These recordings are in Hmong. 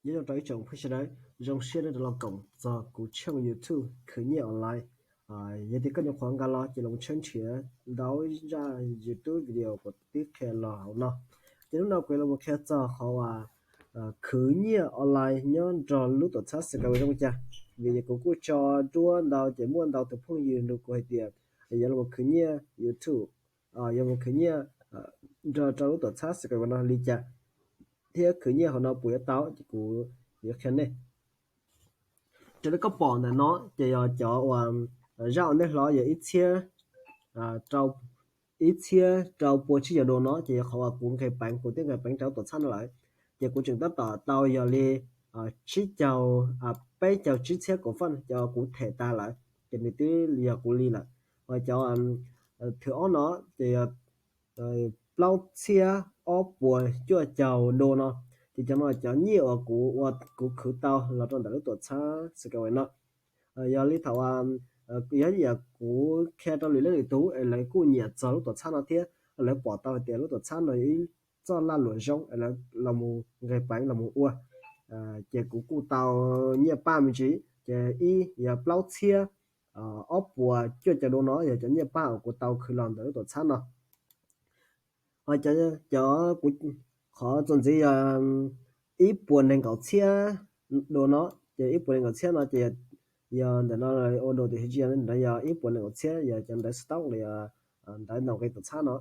Nyob zoo rau ib tsoom phooj ywg sawv daws, zoo siab rov los koom txog kuv channel YouTube khwv nyiaj online. Yog tias koj nyuam qhuav nqa los ces los tshawb nrhiav ntau zaj YouTube video kuv twb qhia los hauv no. Ces hnub no kuv yuav los qhia txog qhov uas khwv nyiaj online nyob nrog lub tuam txhab Skyway zoo li cas. Vim kuv kuj tso duab ntau ces muaj ntau tus phooj ywg nug kuv hais tias yuav los khwv nyiaj YouTube, yuav los khwv nyiaj nrog rau lub tuam txhab Skyway no li cas, thiab khwv nyiaj hauv no puas yuav tau, ces kuv yuav qhia nej. Raws li koj pom ntawm no ces yog cov uas zaj ua ntej hlo yog ib txhiab, ib txhiab rau pua tsib caug dos no ces yog qhov uas kuv nqis peev, kuv twb nqis peev rau lub tuam txhab no lawm. Ces kuv tseem tab tom tau yog li tsib caug, peb caug tsib txhiab kaum faj, ces kuv them tas lawm, ces nws twb yog kuv li lawm. Ho cov thwv ob no ces yog plaub txhiab ob puas cuaj caug dos no, ces cov no cov nyiaj uas kuv ua kuv khwv tau los rau ntawm lub tuam txhab Skyway no. Yog li thaum, yog yam kuv qhia rau lwm leej lwm tus es lawv kuj nyiam txog lub tuam txhab no thiab lawv pom tau hais tias lub tuam txhab no yog ib txoj laj luam zoo es lawv los mus nqis peev los mus ua, ces kuv kuj tau nyiaj paj me ntsis, ces ib yog plaub txhiab ob puas cuaj caug dos no yog cov nyiaj paj uas kuv tau khwv los ntawm lub tuam txhab no. Ho cov kuv, qhov txuas ntxiv yog ib puas nees nkaum txhiab dos no, ces ib puas nees nkaum txhiab no ces yog ntawm no ua dos tiam sis tsis yog, ntawm no yog ib puas nees nkaum txhiab yog cov ntawv stock los yog ntawv ntaus nqi tuam txhab no.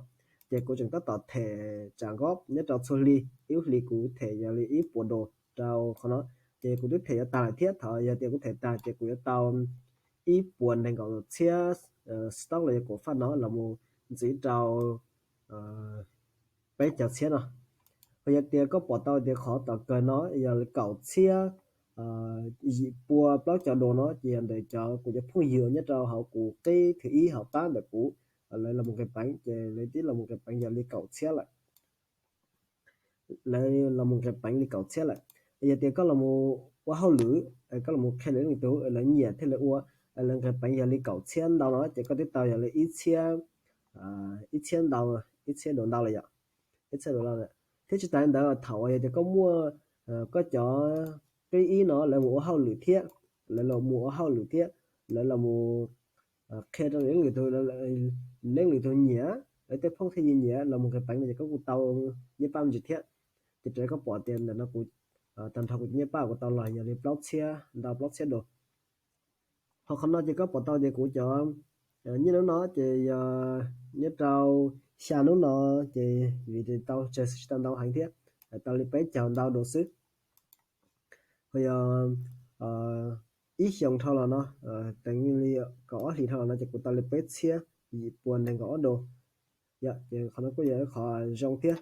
Ces kuv tseem tab tom them tsam nkob nyob rau txhua hli, ib lub hli kuv them yog li ib puas dos rau qhov no, ces kuv twb them yuav tag lawm thiab. Thaum yog tias kuv them tag ces kuv yuav tau ib puas nees nkaum txhiab stock los yog kaum faj no los mus ntxiv rau peb caug txhiab no. Ho yog tias koj pom tau tias qhov tom kawg no yog kaum txhiab yim pua plaub caug dos no ces yog ntawm cov kuv cov phooj ywg nyob rau hauv kuv qib thib ib hauv qab ntawm kuv, lawv los mus nqis peev ces lawv twb los mus nqis peev yog li kaum txhiab lawm. Lawv los mus nqis peev li kaum txhiab lawm. Yog tias koj los mus ua hauj lwm, koj los mus qhia lwm leej tus lawv nyiam thiab lawv ua, lawv nqis peev yog li kaum txhiab ntau no ces koj twb tau yog li ib txhiab, ib txhiab ntau, ib txhiab dos ntau lawm yom, ib txhiab dos ntau lawm. Thiab tsis tas li ntawd, thaum uas yog tias koj muaj koj cov qib ib no lawv mus ua hauj lwm thiab, lawv los mus ua hauj lwm thiab, lawv los mus qhia rau leej lwm tus, leej lwm tus nyiam, lawv tej phooj ywg nyiam los mus nqis peev no ces koj kuj tau nyiaj paj me ntsis thiab. Ces raws li koj pom tias ntawm no kuv tag nrho kuv cov nyiaj paj kuv tau los yog li plaub txhiab ntau, plaub txhiab dos. Ho qhov no ces koj pom tau tias kuv cov nyiaj hnub no ces yog nyob rau xya hnub no ces vim tau tsawg xwb tsis tau ntau heev thiab, tau li peb caug ntau dos xwb. Ho yog ib xyoos dhau los no, teev li kaum ob hlis dhau los no ces kuv tau li peb txhiab yim pua nees nkaum ob dos. Yog ces qhov no kuj yog ib qhov zoo thiab,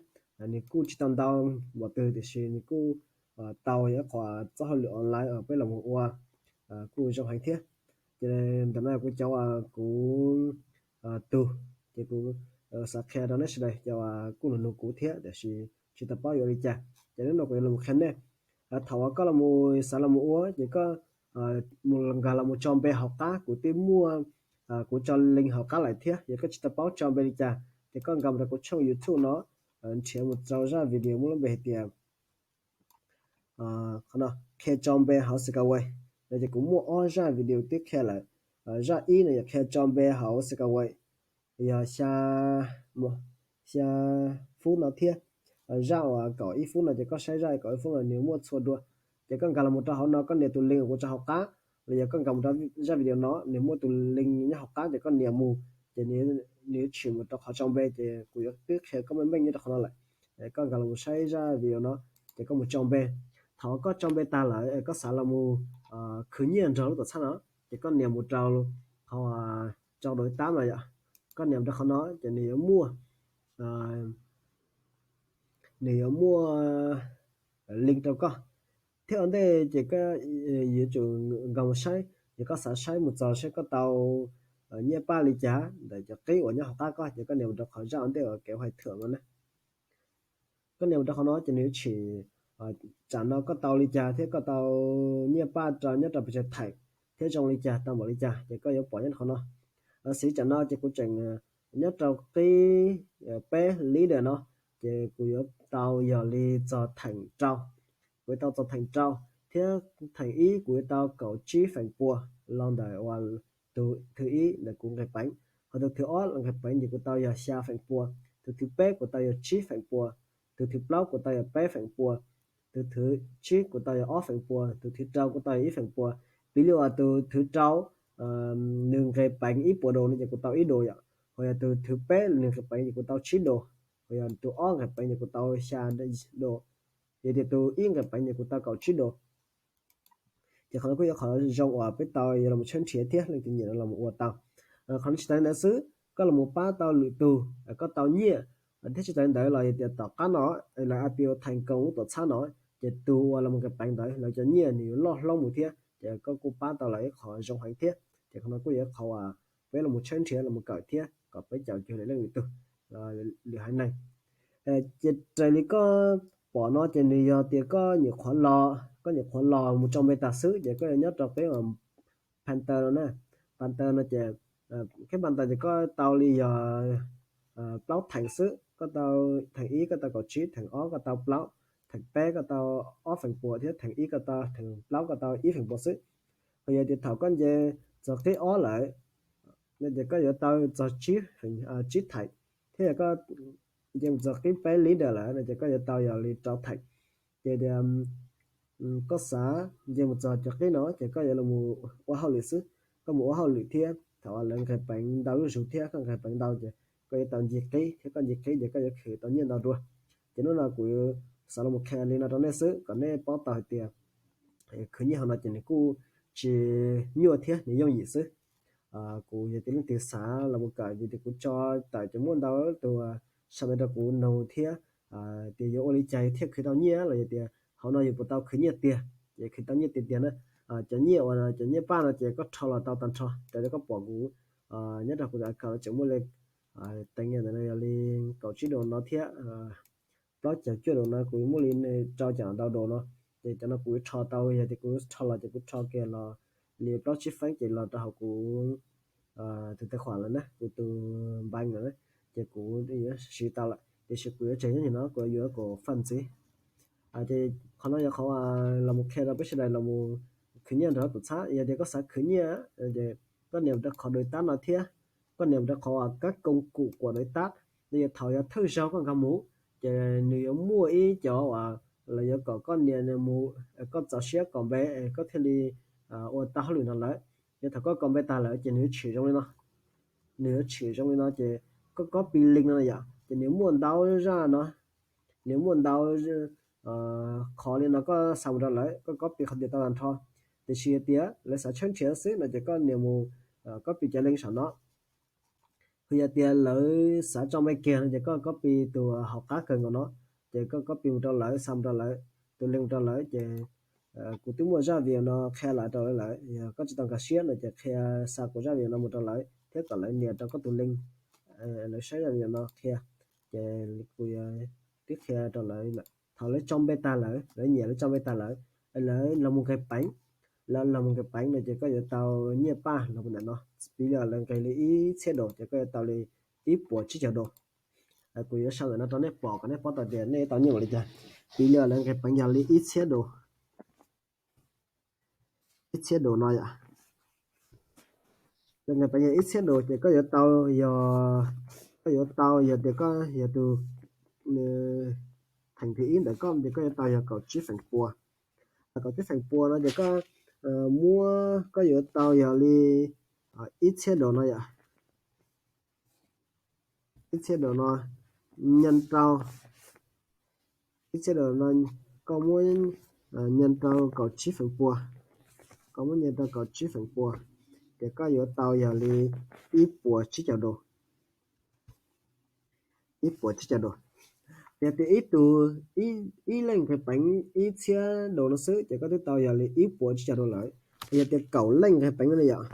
nws kuj tsis tau ntau npaum twg tiam sis nws kuj tau yog ib qhov txoj hauj lwm online uas peb los mus ua kuj zoo heev thiab. Ces ntawm no kuv cov uas kuv tug, ces kuv xav qhia rau nej sawv daws cov uas kuj nug nug kuv thiab tiam sis tsis tau paub yuav ua li cas, ces hnub no kuv yuav los qhia nej. Thaum uas koj los mus xav los mus ua ces koj mus nkag los mus tso npe hauv qab, kuv twb muaj, kuv tso link hauv qab lawm thiab. Yog koj tsis tau paub tso npe li cas ces koj nkag mus rau kuv channel YouTube no, nrhiav mus rau zaj video muaj lub npe hais tias qhia tso npe hauv Skyway no ces kuv muaj ob zaj video twb qhia lawm. Zaj ib no yog qhia tso npe hauv Skyway, yog xya, xya fub no thiab. Zaj uas kaum ib fub no ces koj saib zaj kaum ib fub no nws muaj txhua dua. Ces koj nkag los mus rau hauv no koj nias tus link uas kuv tso hauv qab, los yog koj nkag mus rau zaj video no nws muaj tus link nyob hauv qab ces koj nias mus, ces nws yuav tshwm mus rau qhov tso npe ces kuv yuav twb qhia koj meej meej nyob rau qhov no lawm. Koj nkag los mus saib zaj video no ces koj mus tso npe. Thaum koj tso npe tag lawm koj xav los mus khwv nyiaj nrog lub tuam txhab no ces koj nias mus rau qhov tso dua tab no yom. Koj nias mus rau qhov no ces nws yuav muaj, nws yuav muaj link rau koj. Thiab ua ntej ces koj yuav tsum nkag mus saib, yog koj xav saib mus txog saib koj tau nyiaj paj li cas ntawm cov qib uas nyob hauv qab koj ces koj nias mus rau qhov zaj ua ntej uas kev hais thưởng no na. Koj nias mus rau qhov no ces nws yuav tshwm tsam no koj tau li cas thiab koj tau nyiaj paj rau nyob rau pes tsawg theem thiab zoo li cas tau npaum li cas ces koj yuav pom nyob rau qhov no. Lossis tsam no ces kuv tseem nyob rau qib peb leader no ces kuv yuav tau yog li txog theem rau. kuv yuav tau txog theem rau, thiab theem ib kuv yuav tau kaum tsib feem pua los ntawm uas tus thib ib ntawm kuv nqis peev. Ho tus thib ob los nqis peev ces kuv tau yog xya feem pua, tus thib peb kuv tau yog tsib feem pua, tus thib plaub kuv tau yog peb feem pua, tus thib tsib kuv tau yog ob feem pua, tus thib rau kuv tau yog ib feem pua. Piv li uas tus thib rau nws nqis peev ib puas dos no ces kuv tau ib dos yom, ho yog tus thib peb nws nqis peev ces kuv tau tsib dos, ho yog tus ob nqis peev ces kuv tau xya dos, yog tias tus ib nqis peev ces kuv tau kaum tsib dos. Ces qhov no kuj yog qhov zoo uas peb tau yuav los tshawb nrhiav thiab leej twg nyiam no los ua tau. Qhov no tsis tas li ntawd xwb, koj los pab tau lwm tus, koj tau nyiaj, thiab tsis tas li ntawd los yog tias tom qab no lawv I P O theem koos lub tuam txhab no, ces tus uas los nqis peev ntawd lawv cov nyiaj nws yuav loj hlob mus thiab, ces koj kuj pab tau lawv ib qho zoo heev thiab. Ces qhov no kuj yog qhov uas peb los tshawb nrhiav los kawm thiab kom peb caum cuag lwm leej lwm tug, lwm haiv neeg. Ces raws li koj pom no ces nws yog tias koj nyuam qhuav los, koj nyuam qhuav los mus tso npe tas xwb ces koj yuav nyob rau qeb uas Panther no na. Panther no ces, qeb Panther ces koj tau li yog plaub theem xwb, koj tau theem ib koj tau kaum tsib, theem ob koj tau plaub, theem peb koj tau ob feem pua thiab theem ib koj tau, theem plaub koj tau ib feem pua xwb. Ho yog tias thaum koj nce txog qeb ob lawm no ces koj yuav tau txog tsib theem, thiab yog koj nce mus txog qeb peb leader lawm no ces koj yuav tau yog li rau theem. Ces tias koj xav nce mus txog cov qeb no ces koj yuav los ua hauj lwm xwb, koj mus ua hauj lwm thiab thaum uas lawv nqis peev ntau zuj zus thiab koj nqis peev ntau ces koj yuav tau ncig qeb thiab koj ncig qeb ces koj yuav khwv tau nyiaj ntau dua. Ces hnub no kuv xav los qhia li no rau nej xwb kom nej paub tau hais tias khwv nyiaj hauv no ces nws kuj tsis nyuaj thiab nws yooj yim xwb. Kuv yog tias leej twg xav los mus kawm ces kuv tso tawm ces muaj ntau tus sau ntawv rau kuv nug thiab tias yuav ua li cas thiaj khwv tau nyiaj los yog tias hauv no yuav puas tau khwv nyiaj tiag, ces khwv tau nyiaj tiag tiag na. Cov nyiaj uas cov nyiaj paj no ces koj rho los tau tag nrho raws li koj pom kuv nyob rau kuv tus account tseem muaj li teev ntawm no yog li kaum tsib dos no thiab plaub caug cuaj dos no kuv muaj li rau caum ntau dos no. Ces cov no kuv rho tau, yog tias kuv rho los ces kuv rho kiag los li plaub tsib feeb ces los rau hauv kuv tus tài khoản lawm na, kuv tus bank lawm na, ces kuv yuav siv tau lawm tiam sis kuv yuav tseg nyob nim no kuv yuav kom faj ntxiv. Ces qhov no yog qhov los mus qhia rau peb sawv daws los mus khwv nyiaj nrog tuam txhab. Yog tias koj xav khwv nyiaj ces koj nias mus rau qhov đối tác no thiab, koj nias mus rau qhov các công cụ của đối tác, no yog thaum yog thawj zaug koj nkag mus ces nws yuav muaj ib cov uas lawv yuav kom koj nias mus, koj txaus siab kom npe koj thiaj li ua tau hauj lwm no lawm. Yog thaum koj kom npe tag lawm ces nws yuav tshwm zoo li no, nws yuav tshwm zoo li no ces koj copy link no yom ces nws muaj ntau zaj no, nws muaj ntau qhov li no koj xa mus rau lawv, koj copy qhov twg tau tag nrho. Tiam sis yog tias lawv xav tshawb nrhiav xwb no ces koj nias mus copy cov link saum no. Ho yog tias lawv xav tso npe kiag no ces koj copy tus hauv qab kawg nkaus no, ces koj copy mus rau lawv, xa mus rau lawv, tus link mus rau lawv ces kuv twb muaj zaj video no qhia lawm rau lawv lawm, yog koj tsis tau nkag siab no ces qhia xa kuv zaj video no mus rau lawv thiab kom lawv nias rau koj tus link, lawv saib zaj video no qhia. Ces kuv yuav twb qhia rau lawv lawm, thaum lawv tso npe tag lawm, lawv nyiam lawv tso npe tag lawm, lawv los mus nqis peev, lawv los mus nqis peev no ces koj yuav tau nyiaj paj los mus ntawm no. Piv li lawv nqis li ib txhiab dos ces koj yuav tau li ib puas tsib caug dos. Kuv yuav sau ntawm no rau nej pom kom nej paub tau tias nej tau nyiaj ua li cas. Piv li lawv nqis peev yog li ib txhiab dos, ib txhiab dos no yom. Lawv nqis peev yog ib txhiab dos ces koj yuav tau yog, koj yuav tau yog tias koj yog tus theem thib ib ntawm koj ces koj yuav tau yog kaum tsib feem pua. Kaum tsib feem pua no ces koj muab, koj yuav tau yog li ib txhiab dos no yom. Ib txhiab dos no nyees rau, ib txhiab dos no koj muab nyees rau kaum tsib feem pua, koj muab nyees rau kaum tsib feem pua, ces koj yuav tau yog li ib puas tsib caug dos. Ib puas tsib caug dos. Yog tias ib tug, ib leej nqis peev ib txhiab dos no xwb ces koj twb tau yog li ib puas tsib caug dos lawm. Yog tias kaum leej nqis peev no yom,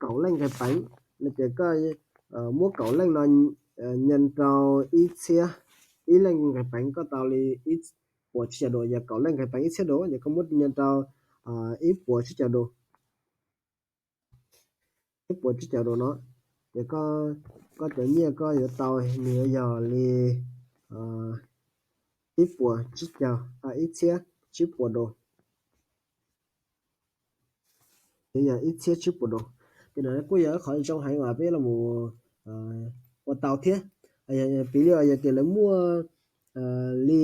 kaum leej nqis peev no ces koj muab kaum leej no nyees rau ib txhiab, ib leej nqis peev koj tau li ib puas tsib caug dos, yog kaum leej nqis peev ib txhiab dos ces koj muab nyees rau ib puas tsib caug dos. Ib puas tsib caug dos no ces koj cov nyiaj koj yuav tau nws yuav yog li ib puas tsib caug, ib txhiab tsib puas dos. Yog ib txhiab tsib puas dos. Ces no kuj yog ib qhov zoo heev uas peb los mus ua tau thiab. Piv li yog tias lawv muaj li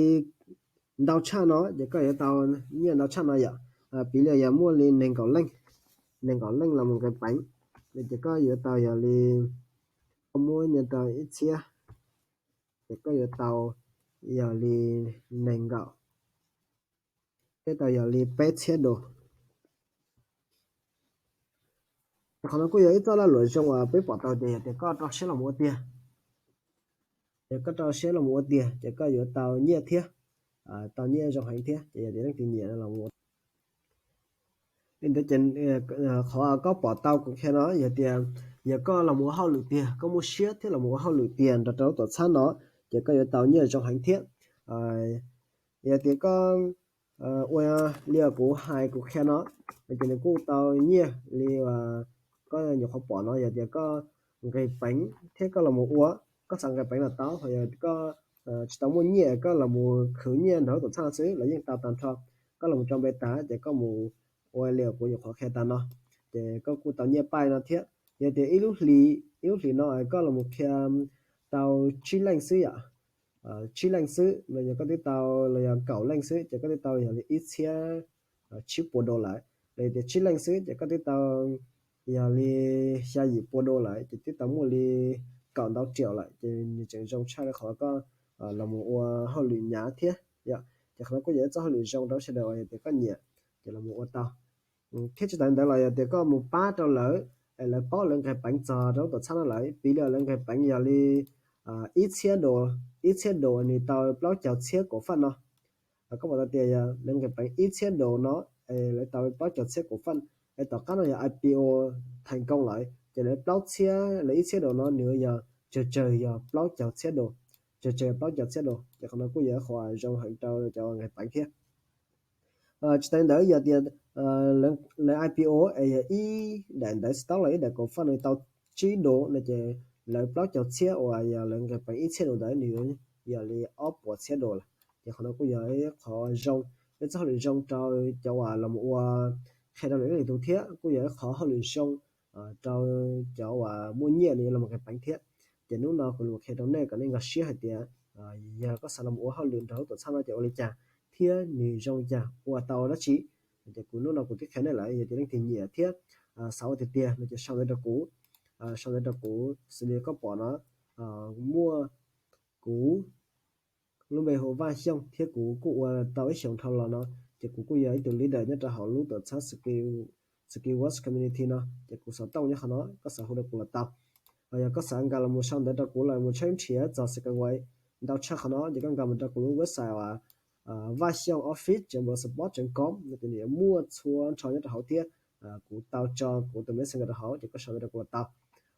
ntau tshaj no ces koj yuav tau nyiaj ntau tshaj no yom. Piv li yog muaj li nees nkaum leej, nees nkaum leej los mus nqis peev, ces koj yuav tau yog li, koj muab nyiaj tau ib txhiab, ces koj yuav tau yog li nees nkaum, thiab tau yog li peb txhiab dos. Qhov no kuj yog ib txoj lag luam zoo uas peb pom tau tias yog tias koj rau siab los mus ua tiag, yog koj rau siab los mus ua tiag ces koj yuav tau nyiaj thiab, tau nyiaj zoo heev thiab. Ces yog tias leej twg nyiam no los ua. Li ntawd ces qhov koj pom tau kuv qhia no yog tias yog koj los mus ua hauj lwm tiag, koj muaj siab thiab los mus ua hauj lwm tiag nrog rau lub tuam txhab no, ces koj yuav tau nyiaj zoo heev thiab. Yog tias koj ua li kuv hais kuv qhia no, ces nws kuj tau nyiaj li koj nyuam qhuav pom no. Yog tias koj nqis peev thiab koj los mus ua, koj xav nqis peev los tau, ho yog koj tsis tau muaj nyiaj koj los mus khwv nyiaj nrog lub tuam txhab no xwb los yeej tau tag nrho. Koj los mus tso npe tas ces koj mus ua li kuv nyuam qhuav qhia tas no, ces koj kuj tau nyiaj paij no thiab. Yog tias ib lub hlis, ib lub hlis no koj los mus qhia tau tsib leej xwb yom, tsib leej xwb no yog koj twb tau, los yog kaum leej xwb ces koj twb tau yog li ib txhiab tsib puas dos lawm. Los yog tias tsib leej xwb ces koj twb tau yog li xya yim pua dos lawm, ces twb tau muaj li kaum ntau triệu lawm, ces nws tseem zoo tshaj li qhov koj los mus ua hauj lwm hnyav thiab yom. Ces qhov no kuj yog ib txoj hauj lwm zoo rau sawv daws uas yog tias koj nyiam ces los mus ua tau. Thiab tsis tas li ntawd los yog tias koj mus pab rau lawv, lawv paub lawv nqis peev txog rau lub tuam txhab no lawm, piv li lawv nqis peev yog li ib txhiab dos, ib txhiab dos nws tau plaub caug txhiab kaum faj no. Koj pom tau tias yog lawv nqis peev ib txhiab dos no, lawv tau plaub caug txhiab kaum faj, es tom qab no yog I P O thành công lawm ces lawv plaub txhiab, lawv ib txhiab dos no nws yog tsawg tsawg yog plaub caug txhiab dos, tsawg tsawg plaub caug txhiab dos. Ces qhov no kuj yog qhov zoo heev rau cov nqis peev thiab. Tsis tas li ntawd yog tias lawv I P O es yog ib daim ntawv stock los ib daim kaum faj nws tau tsib dos no ces lawv plaub caug txhiab uas yog lawv nqis peev ib txhiab dos ntawd nws yog li ob puas txhiab dos lawm. Ces qhov no kuj yog ib qhov zoo, ib txoj hauj lwm zoo rau cov uas los ua, qhia rau lwm leej lwm tus thiab kuj yog ib qhov hauj lwm zoo rau cov uas muaj nyiaj nws yuav los nqis peev thiab. Ces hnub no kuv los qhia rau nej kom nej nkag siab hais tias yog koj xav los ua hauj lwm nrog lub tuam txhab no ces ua li cas thiab nws zoo li cas, ua tau dab tsi. Ces kuv hnub no kuv twb qhia nej lawm, yog tias leej twg nyiam thiab xav ua tiag tiag no ces sau ntawv rau kuv, sau ntawv rau kuv xws li koj pom no, muaj kuv lub npe hu Vaj Xyooj thiab kuv kuj ua tau ib xyoos dhau los no, ces kuv kuj yog ib tug leader nyob rau hauv lub tuam txhab Skywatch Community no, ces kuv xov tooj nyob qhov no, koj xav hu rau kuv los tau. Ho yog koj xav nkag los mus sau ntawv rau kuv los mus tshawb nrhiav txog Skyway ntau tshaj qhov no ces koj nkag mus rau kuv lub website uas Vaj Xyooj Office chấm blogspot chấm com no ces nws yuav muaj txhua nrho nyob rau hauv thiab. Kuv tau tso kuv tus Messenger rau hauv ces koj sau ntawv rau kuv los tau.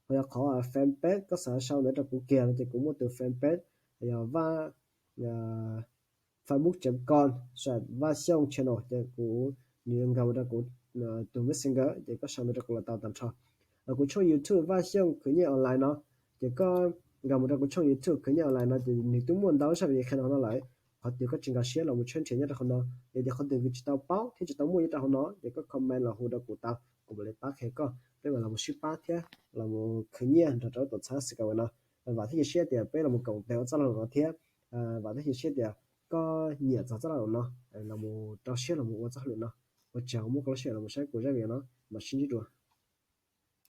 Ho yog qhov fanpage koj xav sau ntawv rau kuv kiag no ces kuv muaj tus fanpage, yog Vaj, facebook chấm com slash Vaj Xyooj channel ces kuv, nws nkag mus rau kuv tus Messenger ces koj sau ntawv rau kuv los tau tag nrho. Kuv tshooj YouTube Vaj Xyooj khwv nyiaj online no, ces koj nkag mus rau kuv tshooj YouTube khwv nyiaj online no ces nws twb muaj ntau zaj video qhia rau hauv no lawm. Qhov twg koj tsis nkag siab los mus tshawb nrhiav nyob rau hauv no, yog tias qhov twg tsis tau paub thiab tsis tau muaj nyob rau hauv no ces koj comment los hu rau kuv tau, kuv mam li pab qhia koj, peb mam los mus sib pab thiab los mus khwv nyiaj nrog rau lub tuam txhab Skyway no. Vam thiab cia siab tias peb los mus koom tes ua txoj lag luam no thiab vam thiab cia siab tias koj nyiam txog txoj lag luam no, los mus rau siab los mus ua txoj hauj lwm no. Ua tsaug muaj koj lub sij hawm los mus saib kuv zaj video no, mam sib ntsib dua.